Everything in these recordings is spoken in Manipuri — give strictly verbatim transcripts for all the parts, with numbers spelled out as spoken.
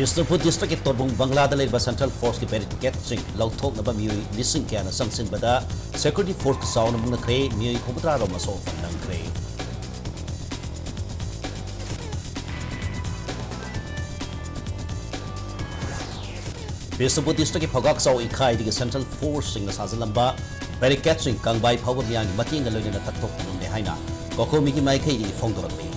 ꯕꯤꯁꯅꯨꯄꯨꯔ ꯗꯤꯁꯇ꯭ꯔꯤꯛꯀꯤ ꯇꯣꯔꯕꯨꯡ ꯕꯪꯒ꯭ꯂꯥꯗ ꯂꯩꯔꯤꯕ ꯁꯦꯟꯇ꯭ꯔꯦꯜ ꯐꯣꯔꯁꯀꯤ ꯕꯦꯔꯤꯀꯦꯗꯁꯤꯡ ꯂꯧꯊꯣꯛꯅꯕ ꯃꯤꯑꯣꯏ ꯂꯤꯁꯤꯡ ꯀꯌꯥꯅ ꯆꯪꯁꯤꯟꯕꯗ ꯁꯦꯀ꯭ꯌꯨꯔꯤꯇꯤ ꯐꯣꯔꯁꯀꯤ ꯆꯥꯎꯅ ꯃꯨꯟꯅꯈ꯭ꯔꯦ, ꯃꯤꯑꯣꯏ ꯍꯨꯝꯐꯨꯇꯔꯥ ꯔꯣꯝ ꯑꯁꯣꯛ ꯑꯄꯟ ꯅꯪꯈ꯭ꯔꯦ꯫ ꯕꯤꯁꯅꯨꯄꯨꯔ ꯗꯤꯁꯇ꯭ꯔꯤꯛꯀꯤ ꯐꯧꯒꯥꯛꯆꯥꯎ ꯏꯈꯥꯏꯗꯒꯤ ꯁꯦꯟꯇ꯭ꯔꯦꯜ ꯐꯣꯔꯁꯁꯤꯡꯅ ꯁꯥꯖꯤꯜꯂꯝꯕ ꯕꯦꯔꯤꯀꯦꯗꯁꯤꯡ ꯀꯪꯕꯥꯏ ꯐꯥꯎꯕ ꯃꯤꯌꯥꯝꯒꯤ ꯃꯇꯦꯡꯒ ꯂꯣꯏꯅꯅ ꯇꯛꯊꯣꯛꯄ ꯉꯝꯂꯦ ꯍꯥꯏꯅ ꯀꯣꯀꯣꯃꯤꯒꯤ ꯃꯥꯏꯀꯩꯗꯒꯤ ꯐꯣꯡꯗꯣꯔꯛꯂꯤ꯫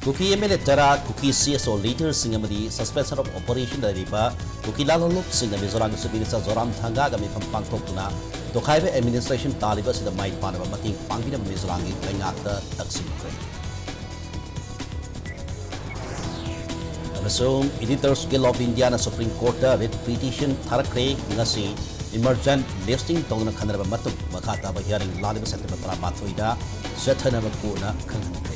ꯀꯨꯀꯤ ꯑꯦꯝ ꯑꯦꯜ ꯑꯦ ꯇꯔꯥ, ꯀꯨꯀꯤ ꯁꯤ ꯑꯦꯁ ꯑꯣ ꯂꯤꯗꯔꯁꯤꯡ ꯑꯃꯗꯤ suspension of operation ꯂꯩꯔꯤꯕ ꯀꯨꯀꯤ ꯂꯥꯜꯍꯧꯂꯨꯞꯁꯤꯡꯅ ꯃꯤꯖꯣꯔꯥꯝꯒꯤ Chief Minister ꯖꯣꯔꯥꯝ ꯊꯪꯒꯥꯒ ꯃꯤꯐꯝ ꯄꯥꯡꯊꯣꯛꯇꯨꯅ ꯇꯣꯈꯥꯏꯕ administration ꯇꯥꯜꯂꯤꯕ ꯑꯁꯤꯗ ꯃꯥꯏ ꯄꯥꯛꯅꯕ ꯃꯇꯦꯡ ꯄꯥꯡꯕꯤꯅꯕ ꯃꯤꯖꯣꯔꯥꯝꯒꯤ ꯂꯩꯉꯥꯛꯇ ꯇꯛꯁꯤꯟꯈ꯭ꯔꯦ꯫ ꯑꯃꯁꯨꯡ Editors Guild of Indiaꯅ Supreme Courtꯇ writ petition ꯊꯥꯔꯛꯈ꯭ꯔꯦ꯫ ꯉꯁꯤ emergent listing ꯇꯧꯗꯨꯅ ꯈꯟꯅꯔꯕ ꯃꯇꯨꯡ ꯃꯈꯥ ꯇꯥꯕ hearing ꯂꯥꯛꯂꯤꯕ September ꯇꯔꯥꯃꯥꯊꯣꯏꯗ ꯆꯠꯊꯅꯕ courtꯅ ꯈꯪꯍꯟꯈ꯭ꯔꯦ꯫